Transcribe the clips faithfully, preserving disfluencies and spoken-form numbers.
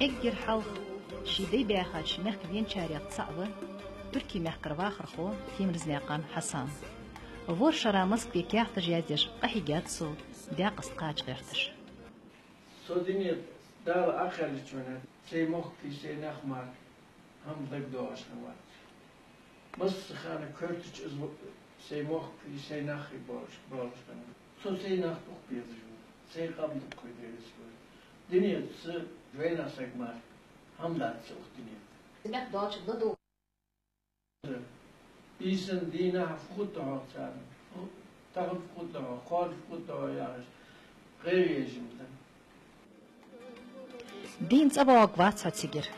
Эггара хьалха ший дай баьхача мехка веначарех цаӀ ва Туркий мехкара вахархо Темирзнаькъан Хьасан. ВорхӀ шера Москве каьхаташ яздеш къахьийгад цо, декъаза кхача гӀерташ. Со дунен тӀа Дала Ӏокхаьллача хана сай мохк а, сай нах мара хӀама дагадоагӀаш хиннавац. Массахана коьртача из ва-, сай мохк а, сай нах а болаш, болаш хиннав. Со сай нах дукха безаш ва, сай къам дукха хьийгавезаш ва. Дунен тӀа са вайна саг мара хӀама дац са укх дунен тӀа. Мехка долча ладувгӀа. Бийсан дийнахьа фу хургда хьогӀ царна, тахан фу хургда хьогӀ, кхоана фу хургда хьогӀ яхаш, гӀайгӀа еш ма да. Дийна цӀавоагӀаргвац хьо цигара.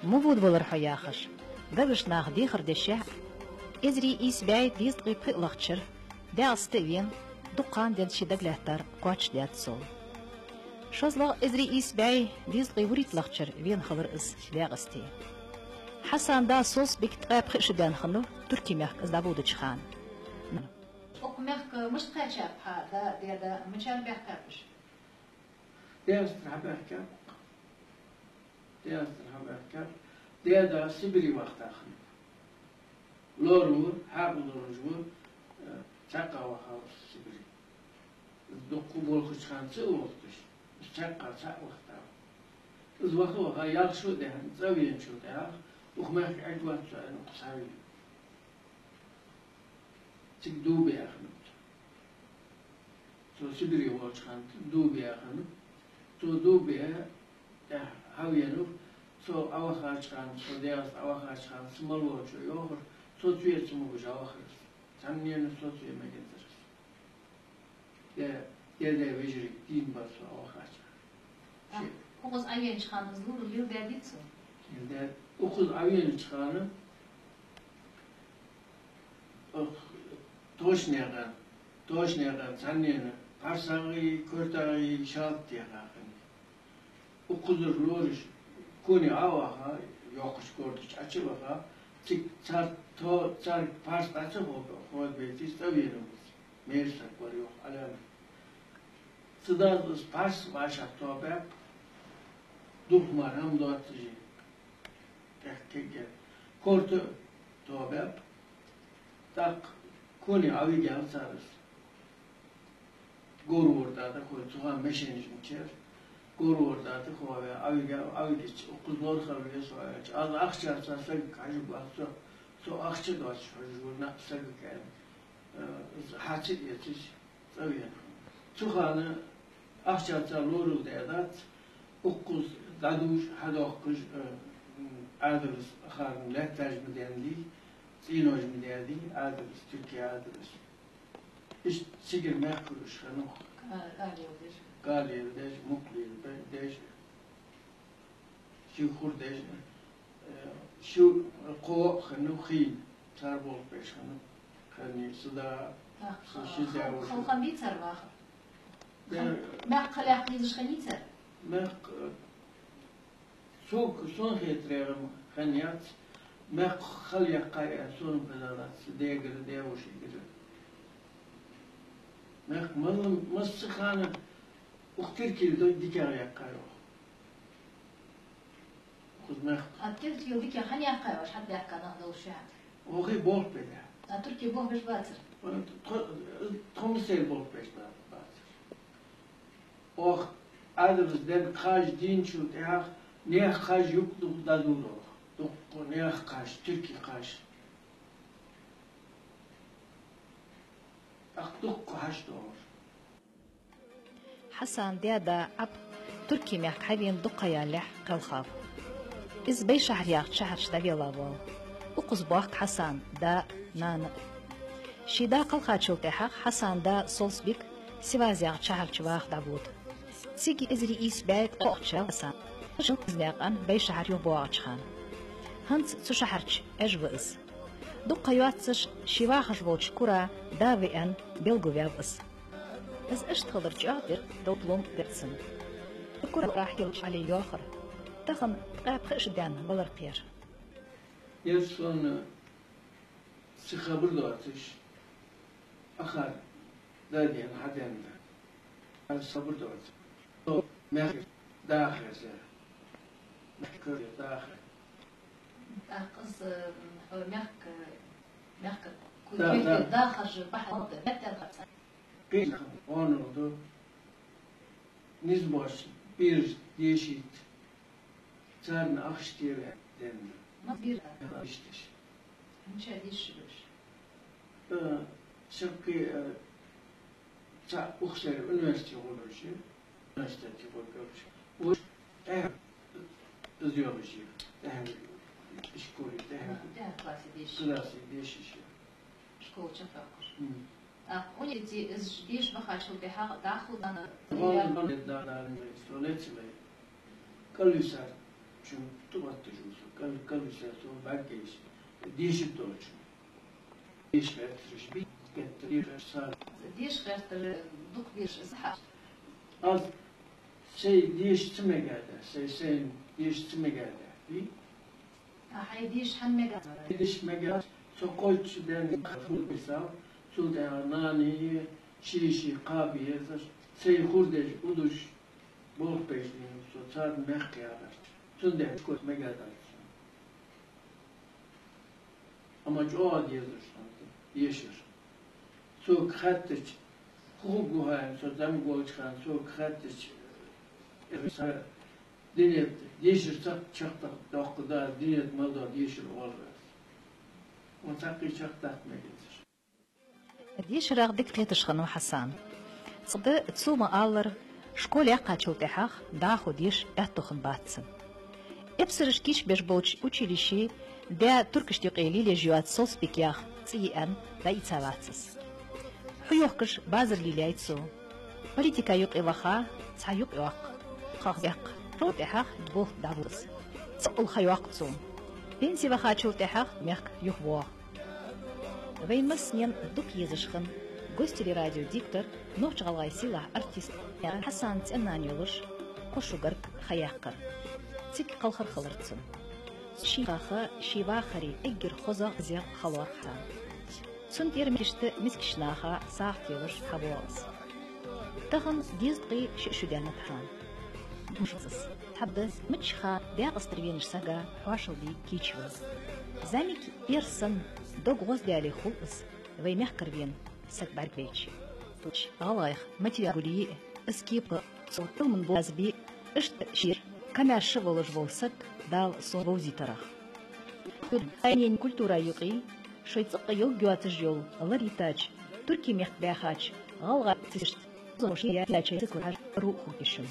Ма вода валар хьо яхаш, дагаш наха дехар дешшехь, эзар ийс бӀаь дезткъеи пхиълагӀча шера ДегӀаста а вена, дукха ха денз ший дагалаьттар кхоачашдаьд цо. ШозлагӀа эзар ийс бӀаь дезткъеи вурийтталагӀча шера вена хилар из ДегӀасте. Хьасана да Солсбик ткъаь пхи шу даьнна хиннав Туркий мехка из дӀабодача хана. Укх мехка мишта кхаьчаб хьа да, даь-да, мичара баьхкаб уж? ДегӀастара хьабаьхкаб. ДегӀастара хьабаьхкаб. Даь-да Сибре вахийта хиннав. Лоралора, хьаькъал долаш ва, э, цхьаккха вахав Сибре. Дукха болхача хана ца вахийташ, из цхьаккха цхьаъ вахийтав. Из ваха-ваха, ялх шу а даьнна, цӀавеначул тӀехьагӀа, укх мехка Ӏергвац со аьнна, укхаза хьавенав. Цига дув биа хиннаб цо. Цо Сибре волча хана дув биа хиннаб. Цо дув биа, тӀехьа хьавенав. Цо Ӏовахача хана, цо ДегӀаста Ӏовахача хана, са мала волчо йоахар, соцаве ца могаш Ӏовахар из. Цхьаннена соцаве мегацар из. Даь, даь-даь вежарий дийна бар цо Ӏовахача. А, ши- укхаза Ӏовенача хана из лоралуш леладаьдий цо? Леладаьд. Укхаза Ӏовенача хана, ох, Тошнаькъан, Тошнаькъан цхьаннена пхьарсагӀеи, коьртагӀеи шалта техка хиннай. Укхазара лораш коне Ӏоваха, йоккхача корта чу Ӏочуваха, цига цар то-, цар пхьарс дӀа ца хо-, ховргбеце, цӀавенав из. Мера саг вар, йоах Ӏаламат. Цу дас из пхьарс вӀашагӀтоабаьб, дукха мара хӀама доаццашехь, тӀехкхиъ а, корта а тоабаьб. ТӀаккха коне Ӏовигав цар из. Говр-ворда тӀа ховш, цу хана машенаш мичара, говр-ворда тӀа ховш, Ӏовигав, Ӏовигача, укхаза лорхӀар веза со аьлча, аз ахчаца сагага хьажаргвац, со, со ахча доацаш хьожаргва наӀар сагага аьнна, э, из хьа ца эцаш, цӀавена хиннав. Цу хана ахчаца лоралуш даьдац, укхаза дӀадувш, хьадоахкаш, э, м, Ӏаьдалас харна лаьтташ ма даьннадий, цӀенош ма даьдий, Ӏаьдалас, Туркий Ӏаьдалас. Иштта цигара мехкарий уж хиннав. Кхы а леладеш. Кхы а леладеш, мукъа лелабе-, деш. Ши хургдеш, э, ши кхо а хиннав хий, цар болх беш хиннав. Ханни суда, тӀаккха со ши хал-, даь хал-, вошас. Хала хиннадий цар вахар? Да. Хал-, мехка хьалъяккха езаш хиннадий цар? Мехка, э, сога, сона хетарехь-м хиннаяц, мехка хьалъяккхай аьнна сона-м хезадац, даьгара, даь-вошагара. Мехка мала-м, массахана укх Туркел дог дикагӀа яьккхай оаха. Укхаза мехка. А Туркел дикагӀа хӀана яьккхай оаш, хьатӀабаьхка нах долаш шоана? Оаха болх бе деза. А Турке болх беш бацар? Тхо-, тхо массане болх беш ба-, бацар. Оаха Ӏаьдалас денна кхаж дийначул тӀехьагӀа наьха кхаж юкъе дукха дӀадувр оаха. Дукха наьха кхаж, туркий кхаж. ТӀаккха дукха хьашт доагӀар. Хьасана даь-да Ӏаб Туркий мехка хьавена дукха ха ялалехь кхелхав. Из Бейшахьар яхача шахьар чу дӀавелла воалл. Укхаза боахк Хьасана да а, нана а. Ший да кхелхачул тӀехьагӀа Хьасана да Солсбик Сивас яхача шахьар чу ваха дӀабода. Цига эзар ийс бӀаь ткъаь кхоалагӀча шера Хьасан Темирзнаькъан Бейшахьар юхабоагӀача хана. ХӀанз цу шахьар чу Ӏеш ва из. Дукха ха йоаццаш ший вахаш волча кура да ва аьнна белгалваьв из. Из иштта хилар чӀоагӀа дера, дов-лом баьб цунна. Цу курах хилча Ӏали йоахар, тахан ткъаь пхи шу даьнна валар кхер. Ер сона сиха хабар доацаш, акхар да денна, хьа денна да. Аз хабар доацаш. Со мехка даха хеза. Мехка дахар. ТӀаккха из, э, хьо мехка, мехка Да, да. дахар же бахьан да, меттел хаца. Кхы хӀанз да. Низ боацаш бераш дешийта. Царна ахча тӀера денна. Ма бир. Иштта. Мича дешаш бераш? Э, шаккхе, э, цхьа укх шера университете гӀоргйолаш, университете гӀоргйолаш. Уж тӀехьа из йолаш я, тӀехьа школе тӀехьа. ТӀехьа классе дешаш. Классе дешаш я. Школа чакхйоаккхаш. Мгм. ТӀаккха хьона эти из деша бахачул тӀехьагӀа дӀахо дана. Валла, валла, да, да, да, со лецале. КӀалвисар чун тӀубатташ ва со, кӀал-, кӀалвисар со бӀаргайса. Дешаш долчун. Деша гӀертараш бий, геттара деша сар. Деша гӀертар дукха бераш из хьа. Аз сай деша ца мегаргда, сай, сай деша ца мегаргда, бий? А хьай деша хӀана мегаргда? Деша мегаргда, со кхойтта шу даьнна хургбисал, цул тӀехьагӀа нани, ши-ши кхаба езаш, сай хургдеш, удаш, болх беш дийна, со царна мехка яхарца. Цудухьа школе мегаргдац сона. Амма чӀоагӀа дезаш санна дешар. Цо хаьттача, хӀу хургва хьайна, со зӀамига волча хана, цо хаьттача, э, са динет, дешар цхьаккха чакхдаккха доккха да, динет мел дола дешар оалар аз. Ма цхьаккха чакхдаккха мегацар. Дешарах дика кхеташ хиннав Хьасан. Цкъа да цо ма аллара, школа яьккхачул тӀехьагӀа дӀахо деша аьттув хиннабац цун. Эпсараш кийчбеш болча училище даь туркашта юкъе лелаеш йоаца Солсбек яха цӀи йиӀан дӀаийца вац из. Хьу йохкаш базар лелаяьй цо. Политика юкъе ваха цхьа юкъ йоаккх, кхах бехк, шоай тӀехьагӀа болх дӀабуз. Цхьаккха ха йоаккх цо. Пенсе вахачул тӀехьагӀа мехка юхавоагӀа. Вай массанена дукха езаш хинна Гостелерадион диктор, нохч гӀалгӀай сийлахь артист Хьасана цӀен-нана йолаш кхо шу гарга ха яьккхар. Цига кхалхар хилар цун. Ший кхаха, ший вахаре эггара хозагӀа, зегӀа халорх хьан. Цун тӀера мискашта, мискача наха сагӀа телаш хьавоагӀа из. Тахан дезткъеи ши шу даьннад хьан. Думаш ва из. Цхьабакъда, мичча хана декъазтара венача сага хьоашалгӀа де кийча ва. ЗӀамига ер санна, дог гӀоздаьле хул из, вай мехкара вена саг бӀаргавайча. ГӀалгӀайх материал гулъе а, из кепа цо Ӏилман бо аз бе, иштта шера, камаьрша волаш вола саг Дала сона вовзийтарах. Хьайнен культура юкъе шоай цӀаккха йолга йоацаш йола лар йитача, Турке мехка баьхача гӀалгӀай артисташта зо ший яьча цикл хьажа ру хургья шун.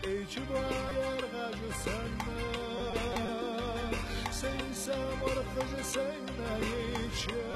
Эй, чу баьр гӀажа санна, сай самар хажа сай наеча.